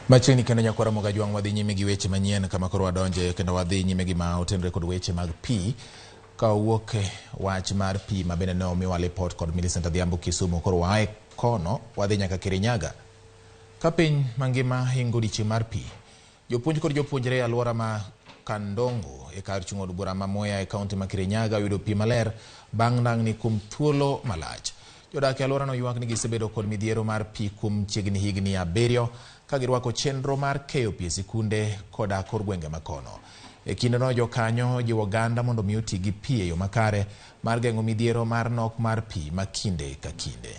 Machiegni kendo nyakwara Mogajwang' wadhi nyime gi weche manyien kama koro wadonje kendo wadhi nyime gi ma otenre kod weche mag pi ka owuok wach mar pi ma bende ne omiwa lipot kod Millicent Adhiambo Kisumu. Koro waaye kono wadhi nyaka Kirinyaga. Ka piny mangima hingo odiochieng' mar pi, jopuonj kod jopuonjre e alwora ma Kandongo e kar chung' od bura ma Mwea e kaunti ma Kirinyaga oyudo pi maler bang' nang'ni kuom thuolo malach. Jodak e alworano ywak ni gisebedo kod midhiero mar pi kuom chiegni higni 7 ka girwako chenro mar keyo pi e sikunde koda kor gwenge makono. E kindeno jokanyo jiwo oganda mondo mi oti gi pi e yo makare mar geng'o midhiero mar nok mar pi ma kinde ka kinde.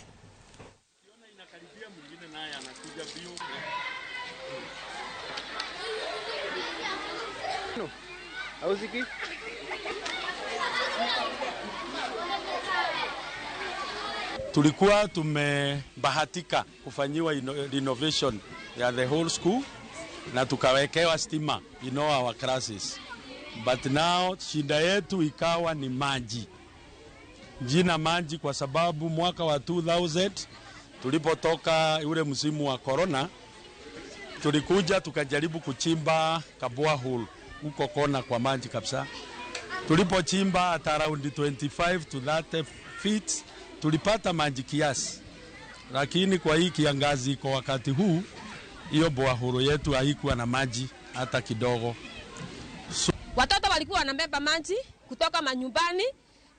Tulikuwa tumebahatika kufanyiwa renovation ya the whole school na tukawekewa stima in all our classes. But now shida yetu ikawa ni maji. Jina maji kwa sababu mwaka wa 2000 tulipotoka ule msimu wa corona, tulikuja tukajaribu kuchimba kaborehole huko kona kwa maji kabisa. Tulipochimba at around 25 to 30 feet tulipata maji kiasi, lakini kwa hii kiangazi kwa wakati huu hiyo borehole yetu haikuwa na maji hata kidogo. So, watoto walikuwa wanabeba maji kutoka manyumbani,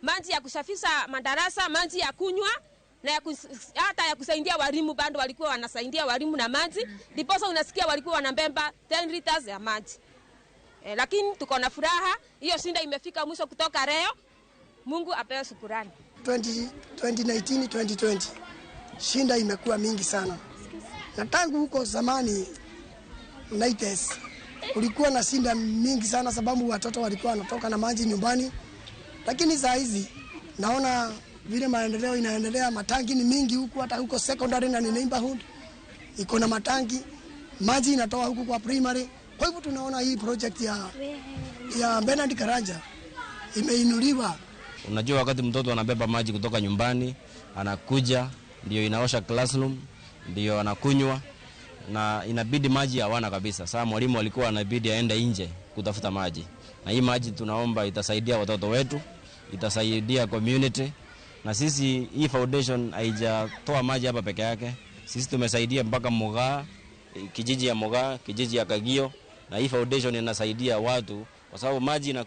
maji ya kusafisha madarasa, maji ya kunywa na hata ya kusaidia walimu, bado walikuwa wanasaidia walimu na maji. Ndiposa unasikia walikuwa wanabeba 10 liters ya maji. Lakini tuko na furaha, hiyo shinda imefika mwisho kutoka leo. Mungu apewe shukrani. 2019 2020 shinda imekuwa mingi sana. Na tangu huko zamani 90s kulikuwa na shinda mingi sana sababu watoto walikuwa wanatoka na maji nyumbani. Lakini saa hizi naona vile maendeleo inaendelea, matangi ni mingi huku, hata huko secondary na neighborhood iko na matangi, maji inatoa huku kwa primary. Kwa hivyo tunaona hii project ya Bernard Karanja imeinuliwa. Unajua wakati mtoto anabeba maji kutoka nyumbani, anakuja, ndio inaosha classroom, ndio anakunywa, na inabidi maji hawana kabisa. Sasa mwalimu alikuwa anabidi aende nje kutafuta maji. Na hii maji tunaomba itasaidia watoto wetu, itasaidia community. Na sisi hii foundation haijatoa maji hapa peke yake. Sisi tumesaidia mpaka Mugaa, kijiji ya Mugaa, kijiji ya Kagio, na hii foundation inasaidia watu kwa sababu maji ina